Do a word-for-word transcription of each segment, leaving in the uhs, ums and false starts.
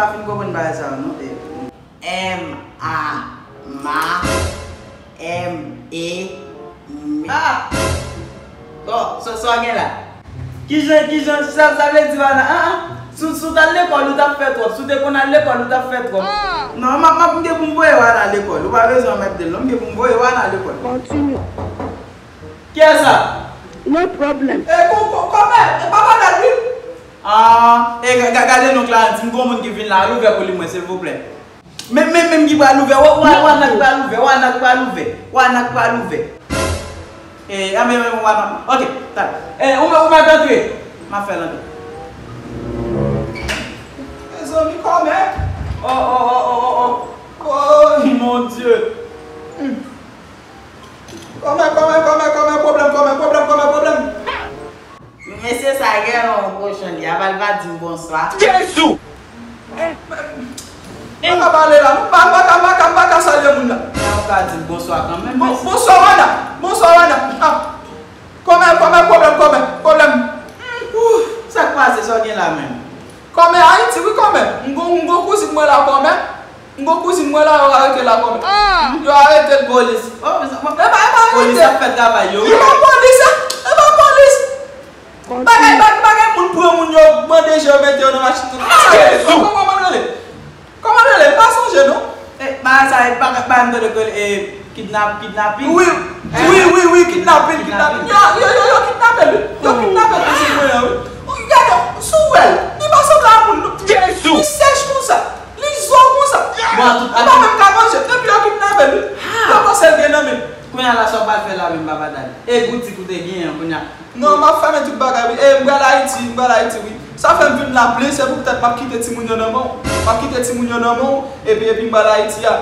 Pa fin konprann bagay sa yo non. M A, ma, M E, me. Ah! Bon, sa, sa w gen la? Kijan, kijan, sa, sa vle di Wana, ah, ah. Si, si w t al lekòl, ou t ap fè twòp. Si w te konn al lekòl, ou t ap fè twòp. Non, m ap, m ap, m gen pou m voye Wana lekòl. Ou pa bezwen mèt de l, non. M gen pou m voye Wana lekòl. Continue. Kiyès sa? No problem. E, ko, ko, kòmè, e, papa dat wi. Ah, e, ga-, ga-, gade non, Clarence, m gon moun ki vin la, al ouvè pou li mwen, silvouplè. Men, men, menm ki pral ouvè, wa, wa, Wana k pral ouvè, Wana k pral ouvè, Wana k pral ouvè. E, a, men, men, Wana, ok, ta. E, ou, ou mèt antre. M ap fè l antre. Mezanmi, kòmè. Oh, oh, oh, oh, oh, oh. Oh, mon Dieu. Hmm. Kòmè, kòmè, kòmè, kòmè, pwoblèm, kòmè, pwoblèm, kòmè, pwoblèm. Mesye sa gen yon kochon li, apa l pa di m bonswa. Jezi! Mwen ka pale la, m pa, m pa ka, m pa ka, m pa ka salye moun nan. Sa w ka di l bonswa kanmenm. Bon, bonswa, Wana. Bonswa, Wana. Ah. Kòmè, kòmè, pwoblèm, kòmè, pwoblèm. Ouh, sa k pase, sa w gen la menm? Kòmè Ayiti, wi, kòmè. M gon, m gon kouzin mwen la, kòmè. M gon kouzin mwen la, yo arete la kòmè. Yo arete l. Polis. Oh, e pa, e pa polis ap fè travay yo. E pa polis, e, e pa polis. Bagay, bagay, bagay, moun pran moun yo, mande je yo mete yo nan machin. Kòman sa rele? Kòman, kòman rele? Kòman rele? M pa sonje non. E, bagay sa, e, bagay, bagay m tande ke, e, kidnap, kidnaping. Wi, wi, wi, wi, kidnaping, kidnaping. Yo, yo, yo, yo kidnape l, wi. Yo kidnape kouzin mwen an, wi. Gade, si w wè l, li pa sanble a moun non. Li sèch konsa. Li zo konsa. Bon, an tout, li pa menm ka manje. Depi yo kidnape l, wi. Yo panse l gen nan men. Kounye a la, sa w pral fè la menm, papa Dani? E boutik ou te genyen an, kounye a? Non, m ap fèmen tout bagay, wi. E, m pral Ayiti, m pral Ayiti, wi. Sa fè m vin la plis, se poutèt m ap kite timoun yo nan men w. M ap kite timoun yo nan men w, epi, epi m pral Ayiti a.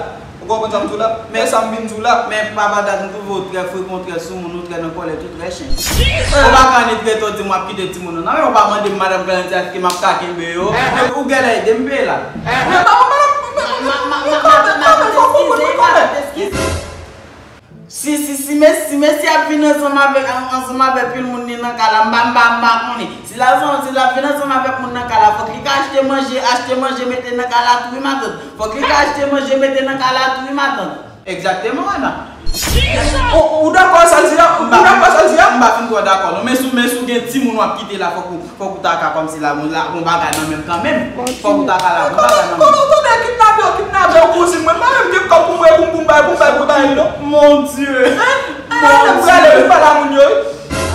Ou konprann sa m di w la? Men sa m vin di w la. Men papa Dat, m twouve w trè frekan, w trè soumoun, w trè nan kòlèt, w trè chen. Ou pa ka annik rete w di m w ap kite timoun nan men w, pa mande m madanm Galanti èske m ap ka kenbe yo. Epi ou genlè ede m peye la. Men madanm, madanm, madanm, madanm, fò w konprann mwen kòmè. Si, si, si mes-, si mesye ap vin ansanm avèk, an-, ansanm avèk pil moun li nan kay la, m pa, m pa, m pa konnen. Si l ap, si l ap vin ansanm avèk moun nan kay la, fòk li ka achte manje, achte manje mete nan kay la tou wi matant. Fòk li ka achte manje mete nan kay la tou wi matant. Egzakteman, Ana. Ou, ou dakò sa l di a? Ou dakò sa l di a? M pa fin twò dakò non, men si w, men si w gen timoun w ap kite la, fòk ou Fòk ou ta ka kòmsi la, bon, la, gon bagay nan men m kanmenm. Fòk ou ta ka la, gon bagay nan men m. Kòman, kòman, kòman, kidnape yo, kidnape yo, kouzin mwen. Mwen menm gen kòb pou mwen, pou m, pou m bay, pou m bay, pou m bay, non. Mon Dieu. Hein? Mon Dieu. Prale, vin pale a moun yo, wi.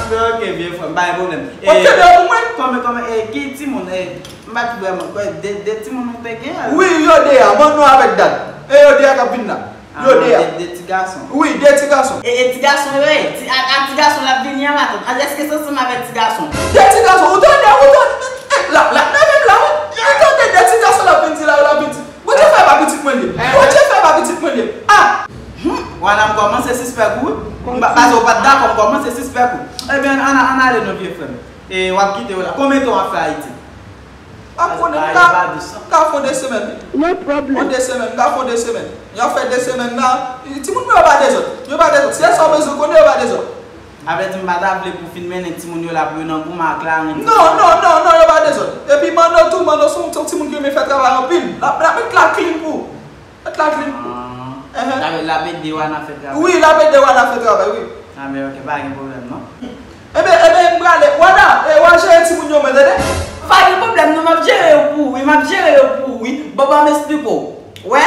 Anben, ok, vye frè m, pa gen pwoblèm. Ok, men pou mwen. Kòman, kòman, e, ki timoun, e, m pa t vrèman, de, de timoun ou te gen a? Wi, yo de a, Manno avèk Dat. E yo de a k ap vin la. Yo de a. De, de ti gason. Wi, de ti gason. E, e ti gason yo ye? Ti, a, a ti gason l ap vini an matant. A, èske se ansanm avèk ti gason? De ti gason, ou tande, ou tande, e, la, la, nan menm la, wi. Ou tande de ti gason l ap vin di la, l ap vin di. Bondye fè pa pitit mwen li. Bondye fè pa pitit mwen li. Ah! Hmm, Wana, m kòmanse sispèk ou, wi. M pa, paske w pa t dakò, m kòmanse sispèk ou. Ebyen, ann, ann ale non, vye frè m. E, w ap kite yo la. Konbyen tan w ap fè Ayiti? Pa konnen, m ka, m ka fè de semèn, wi. No problem. Fè de semèn, m ka fè de semèn. Yo fè de semèn la, timoun mwen yo pa dezòd. Yo pa dezòd. Se sa w bezwen konnen, yo pa dezòd. Sa vle di m pa ta vle pou fin mennen timoun yo la pou yo nan goumen ak larenn. Non, non, non, non, yo pa dezòd. Epi Manno tou, Manno se yon, se yon timoun ki renmen fè travay anpil. L ap, l ap met la clean pou ou. Mèt la clean pou. Ah. Enhen. L ap, l ap ede Wana fè travay. Wi, l ap ede Wana fè travay, wi. Ah, men ok, pa gen pwoblèm, non. Ebyen, ebyen, m prale. Wana, e, w a jere timoun yo, mwen, tande? Pa gen pwoblèm, non, m ap jere yo pou ou, wi, m ap jere yo pou ou, wi. Bon, ban m esplike w. Wè?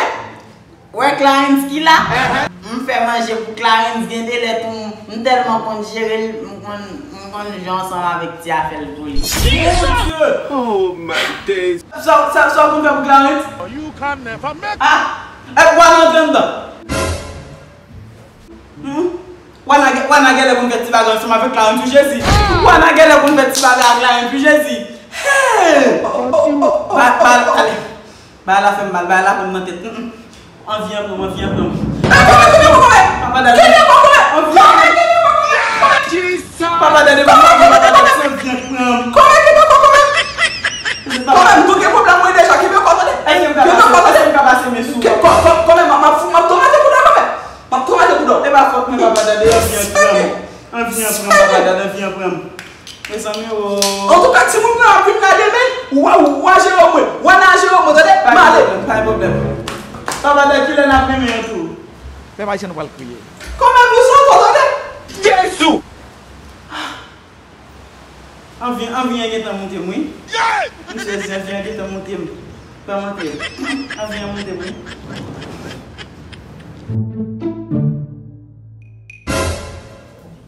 Wè Clarence ki la? Enhen. M fè manje pou Clarence, gen de lè tou, m tèlman konn jere l, m konn, m konn jwe ansanm avèk ti afè l pou li. Mon Dieu! Oh my days! Sa, sa, sa w konn fè pou Clarence? You can never make. Ah! E, w al rantre anndan. Hmm? Wana gen, Wana genlè konn fè ti bagay ansanm avèk Clarence, wi, Jezi. Wana genlè konn fè ti bagay ak Clarence, wi, Jezi. Hey! Ba, ba, ale. Bay la fè m mal, bay la konn nan tèt. Mm, mm. Anvi an pran m, anvi an pran m. Papa Dade. Anvi an pran m. Papa Dade, papa Dade, papa Dade, anvi an pran m. Kòmè, kenbe kò, kòmè. Kòmè, m tou gen pwoblèm mwen deja, kenbe kò, tande. Èske m ka pase, èske m ka pase men sou ou? Kò, kò, kòmè, m ap, m ap, m ap tou mete kou dèyè, kòmè. M ap tou mete kou dèyè. E pa fòt mwen, papa Dade, anvi an pran m. Anvi an pran m, papa Dade, anvi an pran m. Mezanmi, o. Antouka, timoun nan ap vin la demen. Ou wè, ou wè Jerome, mwen. Wè nan Jerome, mwen, tande? M ale. Pa gen pwoblèm, pa gen pwoblèm. Papa, dè kilè n ap renmen an tou? Pè Mayichèn pral kriye. Kòman pou sa, tande? Jezi! Anvi, anvi an gentan moute m, wi. Mesye, anvi an gentan moute m. Pa mante. Anvi an moute m, wi.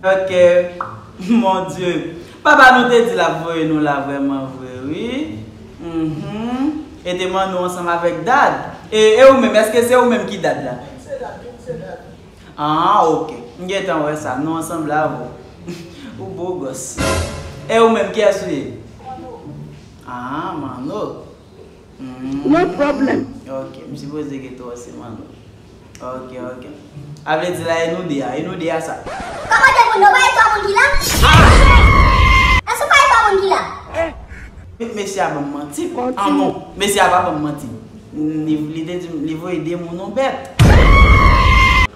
Ok. Mon Dieu. Papa nou te di l ap voye nou la vrèman vre, wi. Mhm. E te mande w ansanm avèk Dad. E, e ou menm, èske se ou menm ki Dad la? Se Dad, wi, se Dad. Ah, ok. M gentan wè sa. Nou ansanm la, vo. Ou bo gòs. E ou menm, kiyès ou ye? Ah, Manno. Hmm. No problem. Ok, m sipoze ke tou se Manno. Ok, ok. A vle di la, e nou de a, e nou de a sa. Kòman de moun, nou pa e twa moun ki la? Èske ou pa e twa moun ki la? Mesye a ban m manti. Ah non, mesye a pa ban m manti. Li, li te di m, li voye de moun, yon bèt.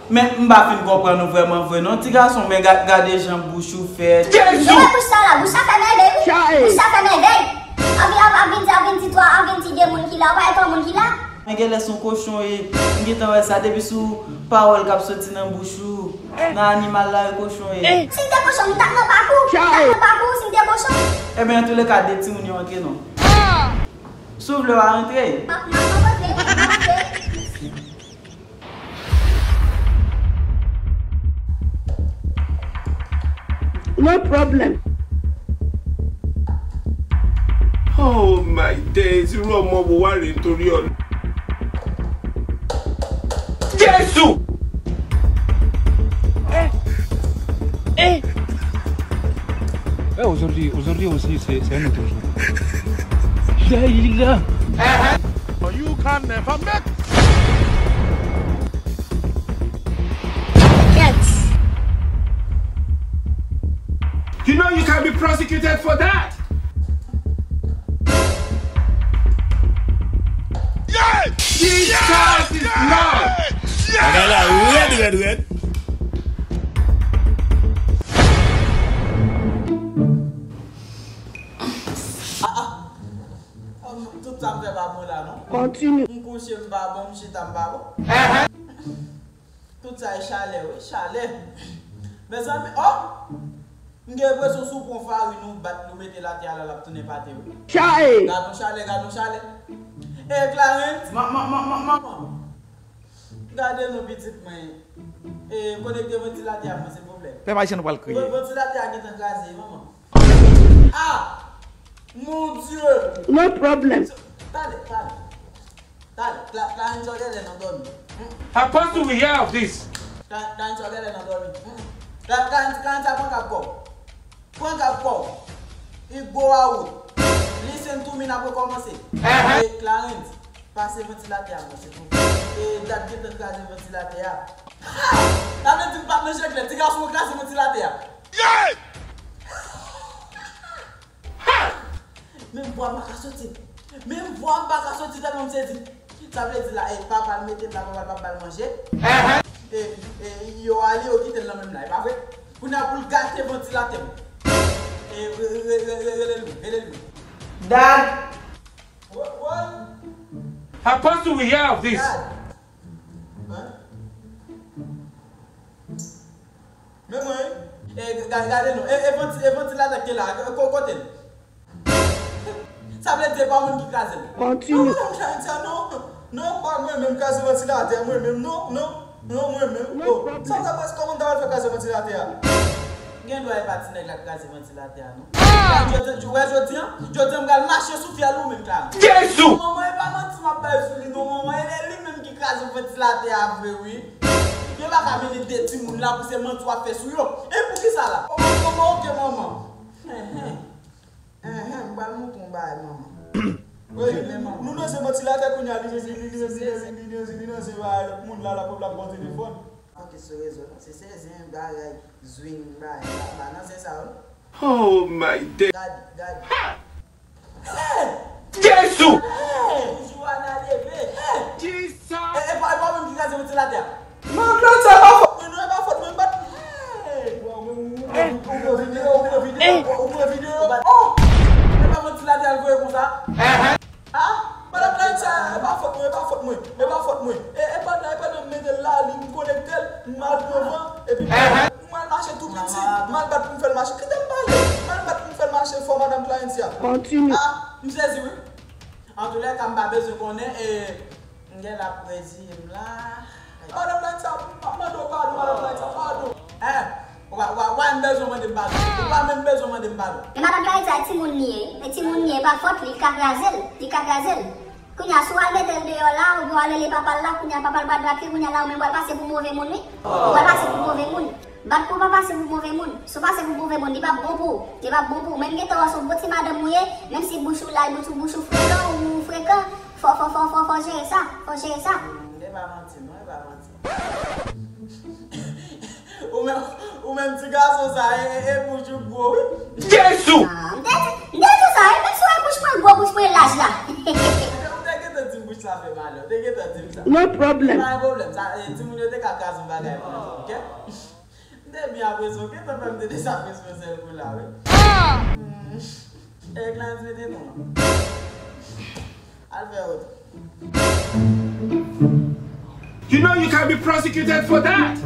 Men m pa fin konprann ou vrèman vre non, ti gason, men ga-, gade jan bouch ou fè. Jezi! Gade bouch sa la, bouch sa fè mèvèy, wi. Bouch sa fè mèvèy. Ap vin, ap, ap vin di, ap vin di twa, ap vin di de moun ki la, ou pa e twa moun ki la? Men genlè se yon kochon ye. M gentan wè sa depi sou pawòl k ap soti nan bouch ou. Nan animal la, e kochon ye. Si m te kochon, m t ap nan pak ou. M t ap nan pak ou si m te kochon. Ebyen, antouleka, de timoun yo antre non. Si w vle, w a rantre. M ap, m ap rantre, m ap rantre. No problem. Oh my days, Romo Buhari Toriol. Jezi! Eh, eh. Eh, aujourd'hui, aujourd'hui aussi, c'est, c'est un autre jour. Daïla. You can never make. Yes. You know you can be prosecuted for that. Yeah! Jesus is Lord! Bagay la red, red, red. Tout sa m fè pa bon la, non. Kontinye. M kouche, m pa bon, m chita, m pa bon. Tout sa e chalè, wi, chalè. Mezanmi, oh! M gen enpresyon si w pran farin ou bat li, ou mete l atè a la, l ap tounen pate, wi. Chae! Gad yon chalè, gad yon chalè. E Clarence, manman, manman, manman. Gade non pitit mwen. E konekte vantilatè a mwen, silvouplè. Pè Mayichèn pral kriye. Vantilatè a gentan kraze, manman. Ah! Mon Dieu! No problem. Talè, talè. Talè, Cla-, Clarence, sa w genlè nan dòmi. Hmm. Apostle, we hear of this. Cla-, Clarence, sa w genlè nan dòmi. Hmm. Cla-, Clarence, Clarence, sa pran kap kò w. Pran kap kò w. Igbo a wout. Listen to me, n ap rekòmanse. Ehe. E Clarence, pase vantilatè a mwen, silvouplè. E Dad gentan kraze vantilatè a. Ha! Sa vle di m pa t nan je klè. Ti gason an kraze vantilatè a. Yeah! Ha! Menm vwa m pa ka soti. Menm vwa m pa ka soti tèlman m sezi. Sa vle di la, e, papa l mete m la, papa l pa ba l manje. E, e, yo ale, yo kite l nan menm la, e pa vre? Kounye a pou l gate vantilatè m. E, re-, re-, re-, re-, rele l wi, rele l wi. Dad! What, what? Apostle, we hear of this. Dad! Hein? Men mwen, wi. E, ga-, gade non. E, e vanti-, e vantilatè k te la, ko-, kote l? Sa vle di e pa ou menm ki kraze l? Kontinye. Non, non, non, non, non, pa mwen menm kraze vantilatè a, mwen menm, non, non, non, mwen menm. Oh, sa, sa, sa, kòman m ta pral fè kraze vantilatè a? Gen dwa e pa ti nèg la k kraze vantilatè a, non. Jodi, jodi, wè jodi an, jodi an m pral mache sou fyèl ou menm, Clara. Jezi! Manman, e pa manti m ap bay sou li, non, manman, e li menm ki kraze vantilatè a vre, wi. Yo pa ka mennen de timoun la pou se manti w ap fè sou yo. E poukisa la? Kòman, kòman, oke, manman. Enhen. Enhen, m pral montre w yon bagay, manman. Wi, men manman. Nou nan se vantilatè kounye a, li, li, li nan se bagay lòt moun la, l ap, l ap pran telefòn. Ok, sou rezo, non. Se, se, se yon bagay zwing, bagay, ba, ba nan se sa, wi. Oh my day. Gade, gade. Hey! Jezi! Hey! Toujou a nan leve. Hey! Jesus! E, e pa, e pa ou menm ki kraze vantilatè a? Non, non, sa pa fòt mwen, non, e pa fòt mwen, m pa t. Hey! Ou pran videyo, ou pran videyo, ou pran videyo. Oh! E pa vantilatè a l voye konsa? E pa fòt mwen. E, e pandan, e pandan m mete l la, li m konekte l, m al pran van, epi m al mache tou piti, m al bat pou m fè l mache. Kite m pale, m al bat pou m fè l mache fò madanm Clarentia. Kontinye. Ah, m sezi wi. Antoulèka, m pa bezwen konnen, e, m gen la pou reziye m la. Madanm Clarentia, m ap mande w padon, madanm Clarentia, padon. Hein? Ou pa, ou pa, ou pa menm bezwen mande m padon. Ou pa menm bezwen mande m padon. E madanm Clarentia, e timoun li ye, e timoun li ye, e pa fòt li, li ka kraze l, li ka kraze l. Kounye a, si w al mete l deyò la, oubyen w al rele papa l la, kounye a, papa l pral bat li, kounye a la, ou menm pral pase pou move moun, wi. Ou pral pase pou move moun. Bat pou w pa pase pou move moun. Si w pase pou move moun, li p ap bon pou ou. Li p ap bon pou ou. Men m gentan wè se yon bon ti madanm ou ye, menm si bouch ou laj, bouch ou, bouch ou frekan, ou frekan, fò, fò, fò, fò, fò jere sa. Fò jere sa. Mm, e pa manti, non, e pa manti. Ou menm, ou menm ti gason sa, e, e, e bouch ou gwo, wi. Jezi! Ah, m te di, m te di w sa, wi, menm si w wè bouch mwen gwo, bouch mwen laj la. Ou te gentan di m bouch la fè malè, ou te gentan di m sa. No problem. Pa gen pwoblèm, sa, e, timoun yo te ka kraze yon bagay pou mwen, oke? M te byen apresye, oke? Tanpri m te dezapresye yon sèl kou la, wi. E, Clarence mete non. Al fè wout. You know you can be prosecuted for that.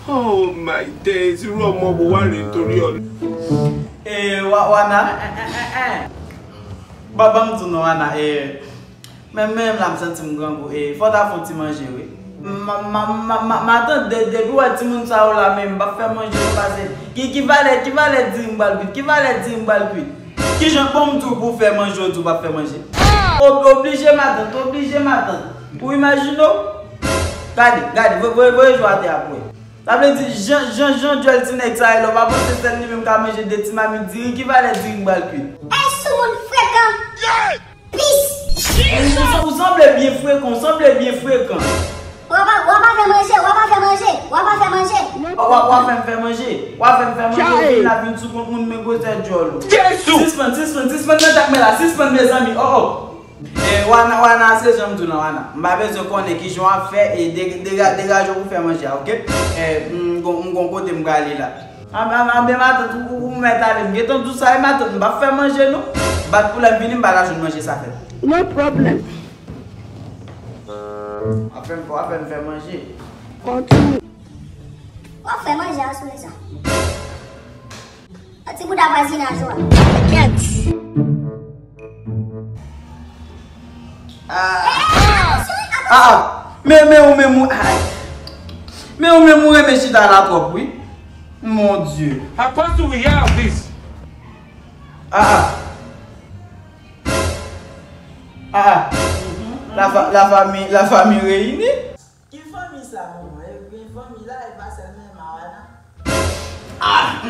Oh my days, irú ọmọ wo wá rèé nítorí Ọlọ́run. E, wa, wana. Ba, ban m di w non, wana. E, men, men la, m santi m grangou. E, fò w ta fè yon ti manje, wi. Ma, ma, ma, ma, matant, de, depi w wè timoun sa yo la, men m p ap fè manje, non, pase. Ki, ki valè, ki valè diri m pral kwit? Ki valè diri m pral kwit? Kijan, bon, m di w pou w fè manje, w di w p ap fè manje? Ob-, oblije, matant, oblije, matant. Ou imajine w? Gade, gade, voye, voye, voye jou atè a pou wè. Sa vle di, jan, jan, jan dyòl ti nèg sa ye la, w pa panse sèl li menm ka manje de ti mamit diri? Ki valè diri m pral kwit? Ey, soumoun frekan! Pis! Ou, ou, ou sanble byen frekan, ou sanble byen frekan. W ap, w ap fè manje, w ap fè manje, w ap fè manje. W, w, w ap fè m fè manje, w ap fè m fè manje, ou vin la vin sou kont moun, men gwosè dyòl ou. Jezi! Sispann, sispann, sispann nan tak mwen la, sispann, mezanmi, oh, oh. E, wana, wana, se jan m di w lan, wana. M pa bezwen konnen kijan w ap fè, e, de, dega-, degaje w pou fè manje a, oke? E, m gon, m gon kote m prale la. Anben, anben, anben, matant, ou, ou, ou mèt ale. M gentan di w sa, wi, matant, m p ap fè manje, non. Bat pou lè m vini, m pa ta jwenn manje sa fèt. No problem. W ap fè m, w ap fè m fè manje. Kontinye. W ap fè manje a sou lè sa. Yon ti bouda vwazinaj ou a. Kèt. Ah, ah, ah. Men, men ou menm ou, ay. Men ou menm ou renmen chita la twòp, wi. Mon Dieu. Apostle, we have this. Ah, ah. Ah, ah. La fa-, la famille, la famille réunie. Ki fanmi sa, manman? E gen fanmi la, e pa sèlman Mawana. Ah!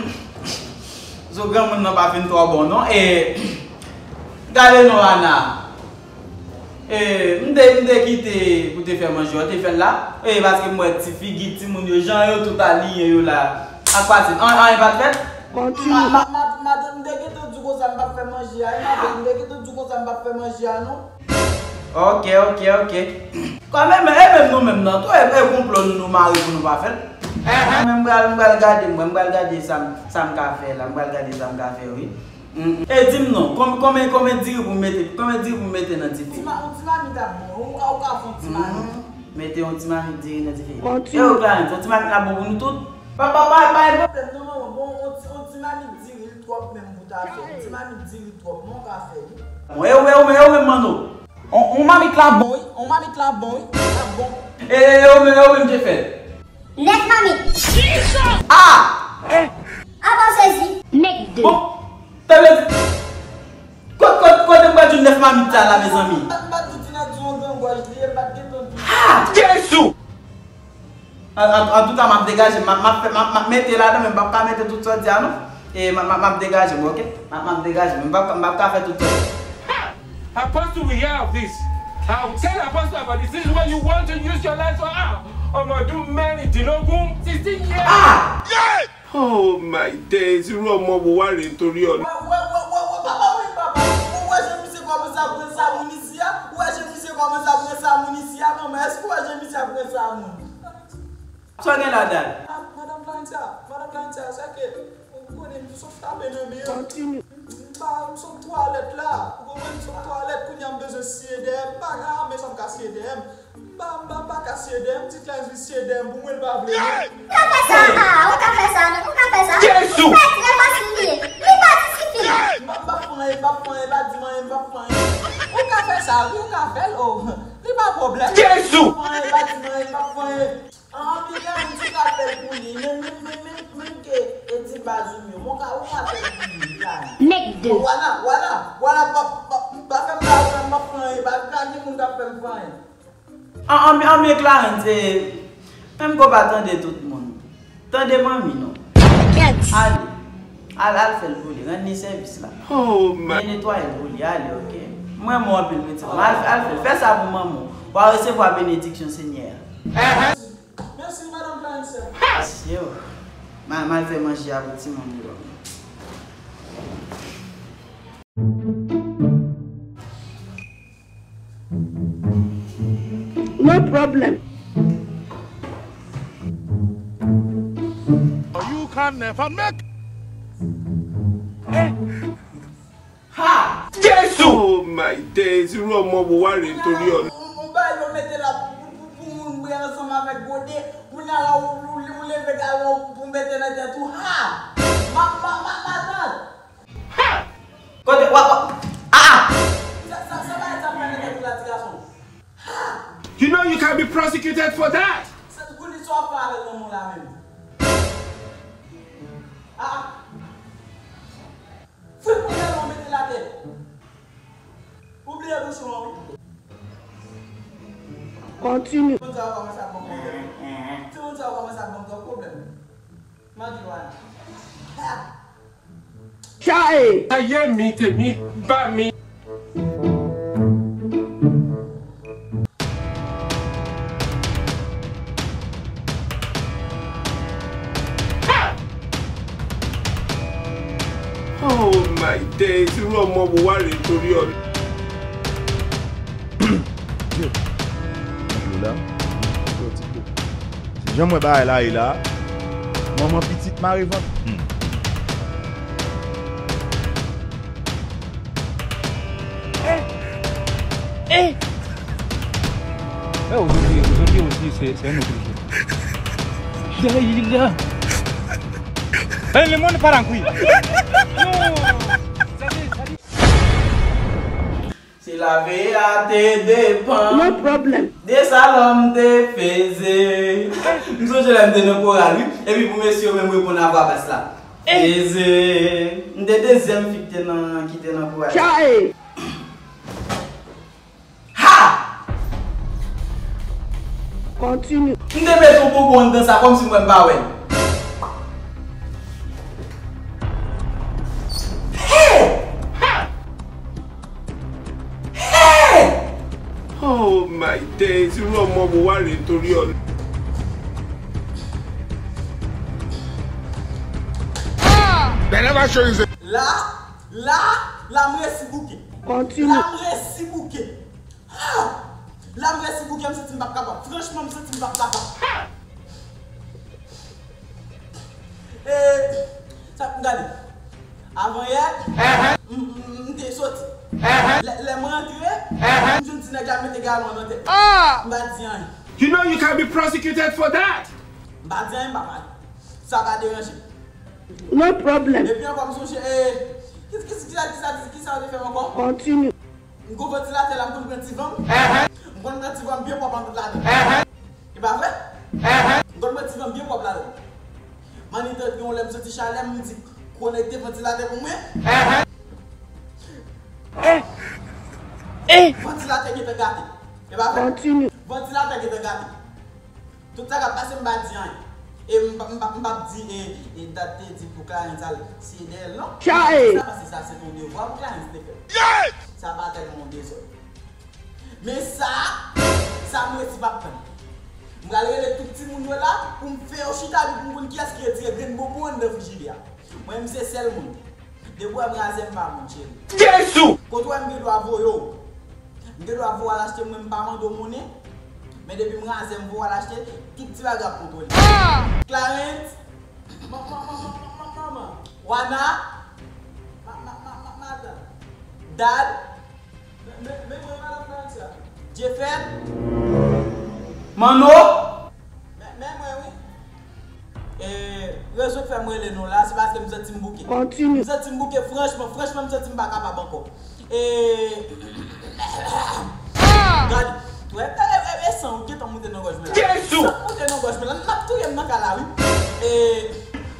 Zo granmoun nan pa fin twò bon, non. E, gade non, Ana. E, m te, m te kite pou te fè manje, w te fè l la. E, paske m wè ti figi timoun yo, jan yo tout aliyen yo la. Ak pase, an, anyen pa t fèt? Ma, ma, ma, madanm, m te gentan di w konsa m p ap fè manje a, e madanm, m te gentan di w konsa m p ap fè manje a, non. Ok, ok, ok. Kanmenm, e menm nou menm nan tou, e, e konplo nou, nou mare pou nou pa fè l. Mwen, m pral, m pral gade, mwen, m pral gade sa m, sa m ka fè la, m pral gade sa m ka fè, wi. Mm, mm. E di m non, kon-, konbyen, konbyen diri pou m mete, konbyen diri pou m mete nan dife? Ti ma-, yon ti mamit ap bon, ou ka, ou ka fè yon ti mamit. Mm, mete yon ti mamit diri nan dife. Kontinye. E yo, Clarence, yon ti mamit la bon pou nou tout? Pa, pa, pa, pa gen pwoblèm non, manman, bon, yon ti, yon ti mamit diri, li twòp menm pou ta fè. Yon ti mamit diri twòp, men w ka fè li. Bon, e ou, e ou, e ou menm, Manno? On, on mamit la bon, wi. On mamit la bon, wi. La bon. E, e, e ou menm, e ou menm, Jefèl? Nèf mamit. Ah! Apa w sezi? Nèg de. Bon, sa vle di, kot, kot, kote m pral jwenn nèf mamit sa la, mezanmi? M pa, m pa di ti nèg di yon grangòj li ye, m pa t gentan di. Ah! Jezi! An, an, antouka, m ap degaje m, m ap, m ap fè, m ap, m ap mete ladan, men m p ap ka mete tout sa w di a, non. E m ap, m ap, m ap degaje m, oke? M ap, m ap degaje m, m p ap, m p ap ka fè tout sa. Ha! Apostle, we have this. I will tell Apostle about this. This is what you want to use your life for. Ah! Ọmọ ọdún mẹ́rìndínlógún, sixteen years. Ah! Oh my days, irú ọmọ wo wá rèé nítorí Ọlọ́run. Wè, wè, wè, wè, wè, papa, wi, papa. Ou wè jan misye kòmanse ap rann sa moun isi a? Ou wè jan misye kòmanse ap rann sa moun isi a, manman? Èske ou wè jan misye ap rann sa moun? Sa w gen ladan l? Ah, madanm Clarentia, madanm Clarentia, sèke, ou konnen M sot frape nan mi an. Kontinye. M pa, m sot twalèt la. Ou konprann? M sot twalèt, kounye a m bezwen siye dèyè m. M pa ka, men sa m ka siye dèyè m. M pa, m pa, m pa ka siye dèyè m. Ti Clarens vin siye dèyè m pou mwen, l pa vle non. Ou ka fè sa, ah, ou ka fè sa, non, ou ka fè sa. Jezi! Sa trè fasil li ye. Li pa difisil. M pa, m pa fè anyen, m pa fè anyen, pa di m anyen, m pa fè anyen. Ou ka fè sa, wi, ou ka fè l, oh. Li pa pwoblèm. Jezi! M pa fè anyen, pa di m anyen, m pa fè anyen. An, an, Big Eye, m di ka fè l pou li. Men, men, men, men, men ke, e di baz ou men. Ou ka, ou ka fè l pou li, Big Eye. Nèg de. Wala, wala, wala, pa, pa, pa fè m pa, pa, pa fè anyen, pa ka gen moun k ap fè m fè anyen. An, an, anmye Clarens, e, menm ke w pa tande tout moun. Tande manmi non. Kèt. Ale. Al, al fè l pou li. Rann li sèvis la. Oh, my. Byen netwaye l pou li. Ale, oke. Mwen renmen w anpil, pitit mwen. Al, al fè l. Fè sa pou manman w. W a resevwa benediksyon Senyè a. Mèsi, madanm Clarens. Mèsi, yo. M a, m al fè manje a pou timoun yo. No problem. You can never make. Eh. Ha! Jesu! Oh my days, irú ọmọ wo wá rèé nítorí Ọlọ́run. Ou, ou bay yo mete la pou, pou, pou moun bwè ansanm avèk gode. Kounye a la, ou, ou, ou leve galon pou mete nan tèt ou. Ha! Ma, ma, ma, matant! Ha! Kote, wa, wa, ah! Sa, sa, sa bagay sa fè nan tèt ou la, ti gason? Ha! You know you can be prosecuted for that. Sa, kounye sa w ap fè avèk manman w la menm? Ah! Fè kounye a la, w mete l atè. Ou bliye bouchon an, wi. Kontinye. Timoun sa yo kòmanse ap ban m pwoblèm. Timoun sa yo kòmanse ap ban m twòp pwoblèm. Mande yo a. Ha! Chae! Aye mi temi ba mi. Oh my days, irú ọmọ wo wá rèé nítorí Ọlọ́run. Yo la. Yo, ti po. Se jan mwen bagay la ye la. Manman pitit mare vant. Hmm. Eh! Eh! Eh, aujourd'hui, aujourd'hui aussi, c'est, c'est un autre jour. Daïla. Eh, le monde part en couille. Non. Ça dit, ça dit. Si lavi a te depann. No problem. De sa lòm te feze. M sonje lè m te nan koral, wi. Epi pou mesye yo menm reponn a vwa bas la. Eh. Feze. M te dezyèm fi ki te nan, ki te nan koral. Chae! Ha! Kontinye. M te met yon bonbon anndan sa kòmsi mwen m pa wè l. Hey! Hey! Oh my days, irú ọmọ wo wá rèé nítorí Ọlọ́run. They never show you the La, la, la m resi bouke. Kontinye. La m resi bouke. Ah! La m resi bouke, m santi m p ap kapab. Franchman, m santi m p ap kapab. E, sa m gade. Avan yè, m, m, m te soti. Lè, lè m rantre, m jwenn ti nèg la mete galon nan tèt. M pa di anyen. You know you can be prosecuted for that. M pa di anyen, m pa pale. Sa pa deranje m. No problem. Epi ankò, m sonje, e, ki, ki, ki, ki sa, ki sa, ki sa yo te fè m ankò? Kontinye. M gon vantilatè la, m konn pran ti van m. M konn pran ti van m byen pwòp anndan ladan. E pa vre? M konn pran ti van m byen pwòp ladan. M annik gen yon lè m santi chalè, m di, konekte vantilatè pou mwen. Eh! Eh! Vantilatè gentan gate. E pa vre? Kontinye. Vantilatè gentan gate. Tout sa k ap pase, m pa di anyen. E m pa, m pa, m p ap di, e, e dat te di pou Clarens al siye dèyè l, non. Chae! Sa, paske sa se yon devwa pou Clarens te fè. Sa pa tèlman yon dezòd. Men sa, sa m resi p ap tann. M pral rele tout timoun yo la pou m fè yo chita epi pou m konn kiyès ki retire grenn bonbon anndan frijidè a. Mwen, m se sèl moun. Depi w wè m razè, m pa moun, cheri. Jezu! Kote w wè m gen dwa voye w? M gen dwa voye w al achte, mwen, m pa mande w monnen. Men depi m razè, m voye w al achte, tout ti bagay ap kontwole. Clarens! Manman, manman, manman, manman. Wana. Ma, ma, ma, ma, madan. Dad. Men, men, men mwen, madan Clarence la. Jefèt. Manno. Men, men mwen, wi. E, rezon k fè m rele nou la, se paske m santi m bouke. Kontini. M santi m bouke, franchman, franchman, m santi m pa kapab ankò. E, gade, wè, e, e, e san w gentan moute nan gòj mwen la. Jezi! San moute nan gòj mwen la, n ap touye m nan kay la, wi. E,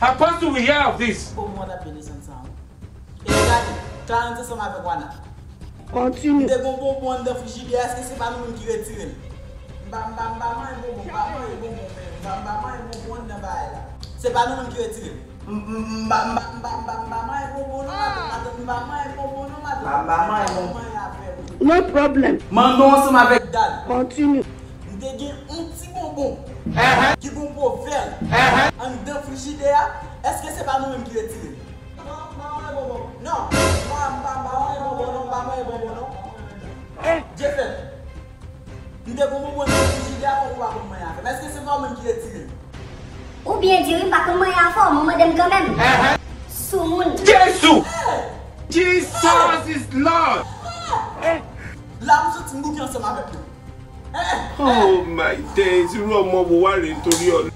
Apostle, we have this. Bon, mwen t ap beni san sa, wi. E gade, Clarence ansanm avèk Wana. Kontini. M te gon bonbon anndan frijidè, èske se pa nou menm ki retire l? M pa, m pa, m pa manyen bonbon, m pa manyen bonbon, men m pa, m pa manyen bonbon anndan bagay la. Se pa nou menm ki retire l. M, m, m pa, m pa, m pa, m pa, m pa manyen bonbon non, madanm, madanm, m pa manyen bonbon non, madanm. M pa, m pa manyen bonbon. Manyen afè m. No problem. Manno ansanm avèk Dad. Kontini. M te gen yon ti bonbon ki gon po vè anndan frijidè a. Èske se pa nou menm ki retire l? Non, m pa, m pa manyen bonbon non, m pa manyen bonbon non. Jefèt, m te gon bonbon nan frijidè a, fòk ou pa konn manyen afè m. Èske se pa ou menm ki retire l? Ou byen di wi, m pa konn manyen afè w, men w mande m kanmenm. Soumoun. Jezi! Jesus is Lord! La, m santi m bouke ansanm avèk nou. Oh my days, you know mo bo wale to the on.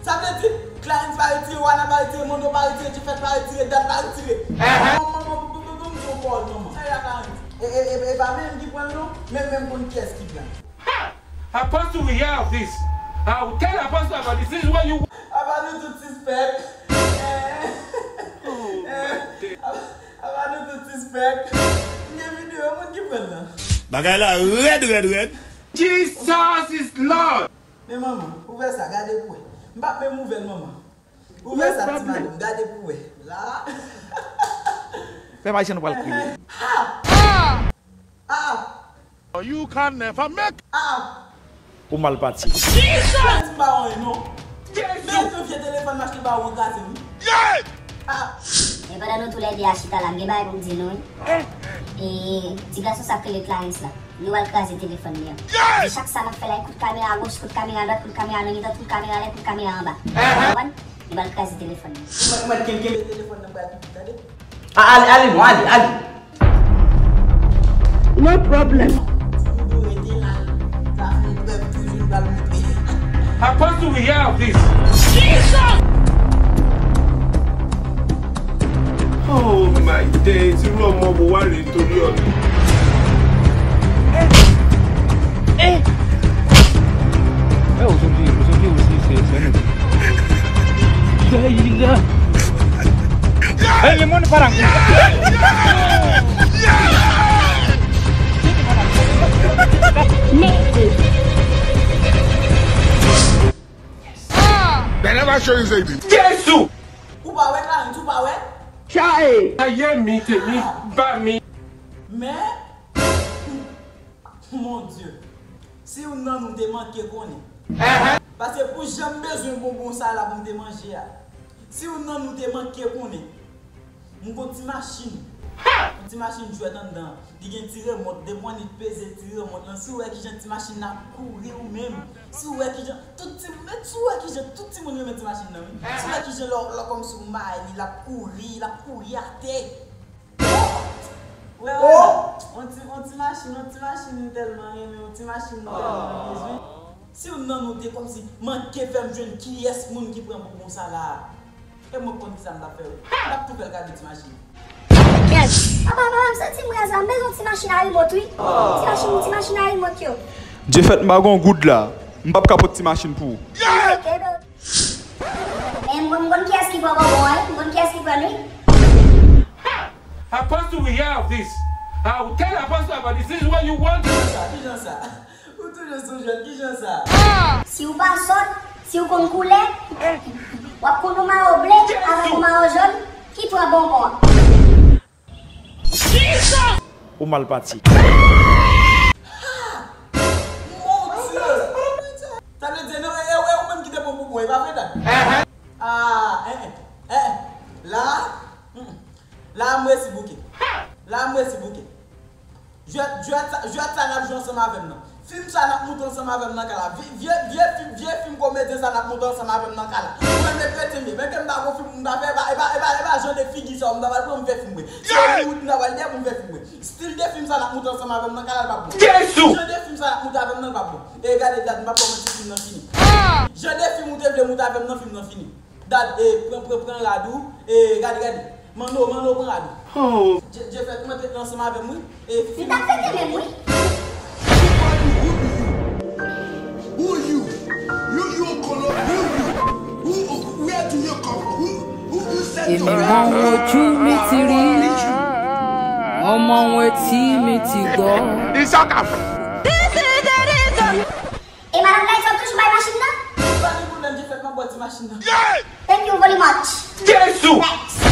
Sa vle di, Clarence pa retire, Wana pa retire, Mondo pa retire, Jefèt pa retire, Dad pa retire. Manman, manman, manman, manman, manman, manman, manman, manman, Clarence. E, e, e, e pa menm ki pran l non, men menm konn kiyès ki pran l. Ha! Apostle, we have this. I will tell Apostle about this. This is what you. Apa nou tout sispèk. Oh my days. Apa nou tout sispèk. M gen videyo moun ki pran l nan. Bagay la rèd, rèd, rèd. Jesus is Lord! Men manman, ouvè sa, gade pou wè. M p ap menm ouvè l, manman. Ouvè sa, ti madanm, gade pou wè. La. Fè m Ayisyen nou pral kriye. Ah! Ah! You can never make. Ah! Ou mal pati. Jezi! M pa wè non. Jezi! Men yon vye telefòn m achte ba ou an kraze wi. Ah! Men pandan nou toulède a chita la, m gen bagay pou m di nou wi. E ti gason sa k rele Clarence la, li pral kraze telefòn li an. Di chak sa l ap fè la, e kout kamera agoch, kout kamera adwat, kout kamera nan mitan, kout kamera anlè, kout kamera anba. Ou konprann? Li pral kraze telefòn li. Ou mèt, ou mèt kenbe telefòn nan bay pitit, tande? A, ale, ale non, ale, ale. No problem. Apostle, we have this. Jesus! Oh my days, you know mo bo wale to the on. Eh! Eh! Eh, ou soti, ou soti, ou soti, se, se nou. Jezi! Eh, le moun pa la. Bèlè va cheri Zeydi. Jezi! Ou pa wè Clarence, ou pa wè? Chae! Aye mi te mi, ba mi. Men, Mon Dye, si youn nan nou te manke konnen. Paske pou jan m bezwen bonbon sa la pou m te manje a, si youn nan nou te manke konnen, m gon ti machin, yon ti machin jwèt anndan, li gen ti remòt, depi w annik peze ti remòt lan, si w wè kijan ti machin nan ap kouri ou menm, si w wè kijan, tout ti, men si w wè kijan tout timoun renmen ti machin nan wi, si w wè kijan lè w, lè w kòmsi w mayi li, l ap kouri, l ap kouri atè. Wè, wè, yon ti, yon ti machin, yon ti machin m tèlman renmen, yon ti machin m tèlman bezwen. Si youn nan nou te kòmsi manke fè m jwenn kiyès moun ki pran bonbon sa la, e mwen konn kisa m t ap fè wi. M t ap tou fè l gade ti machin. Yes. Papa, papa, m santi m raz la, m bezwen ti machin a remòt wi. Ti machin, ti machin a remòt yo. Jefèt, m pa gon goud la. M p ap ka pot ti machin pou ou. Ok, bro. Men m konn, m konn kiyès ki pran bonbon an, m konn kiyès ki pran li. Apostle, we have this. I will tell Apostle about this. This is what you want. Kijan sa? Kijan sa? Ou toujou sou jwèt, kijan sa? Si w pa sòt, si w konn koulè, w ap konn yon mayo ble avèk yon mayo jòn ki pran bonbon an. Ou mal pati. Mon Dieu! Sa vle di, non, e, e, e ou menm ki te pran bonbon, e pa vre, Dad? Ah, eh, eh, eh, eh. La, mm, la, m resi bouke. La, m resi bouke. Jwèt, jwèt sa, jwèt sa n ap jwe ansanm avè m nan. Fim sa n ap moute ansanm avè m nan kay la. Vye, vye, vye fim, vye fim komedyen sa n ap moute ansanm avè m nan kay la. Ou menm e kretyen m ye. Men ke m pa gon fim, m pa fè, e pa, e pa, e pa, e pa jan de figi sa yo m ta pral pran m fè fim mwen. Se Hollywood m ta pral dèyè pou m fè fim mwen. Stil de fim sa n ap moute ansanm avè m nan kay la, l p ap bon. Jezi! Jan de fim sa n ap moute avè m nan, l p ap bon. E gade dat, m p ap kòmanse fim nan fini. Jan de fim ou te vle moute avè m nan, fim nan fini. Dat, e, pran, pran, pran rad ou, e, gade, gade. Manno, Manno, pran rad ou. Oh. Dje-, Djefèt, mwen te ansanm avè m, wi. E, fini. Li t ap fete menm, wi. Who you? Who you? You, you kolo, who you? Who, who, where do you come from? Who, who, who sent you? Èmi mọ ojú mi ti rí, mo mọ ohun tí mi ti gbọ́. This is the reason. E madanm Light ap toujou bay machin nan? Pa gen pwoblèm, Djefèt, m ap bò ti machin nan. Thank you very much. Jezi! Thanks.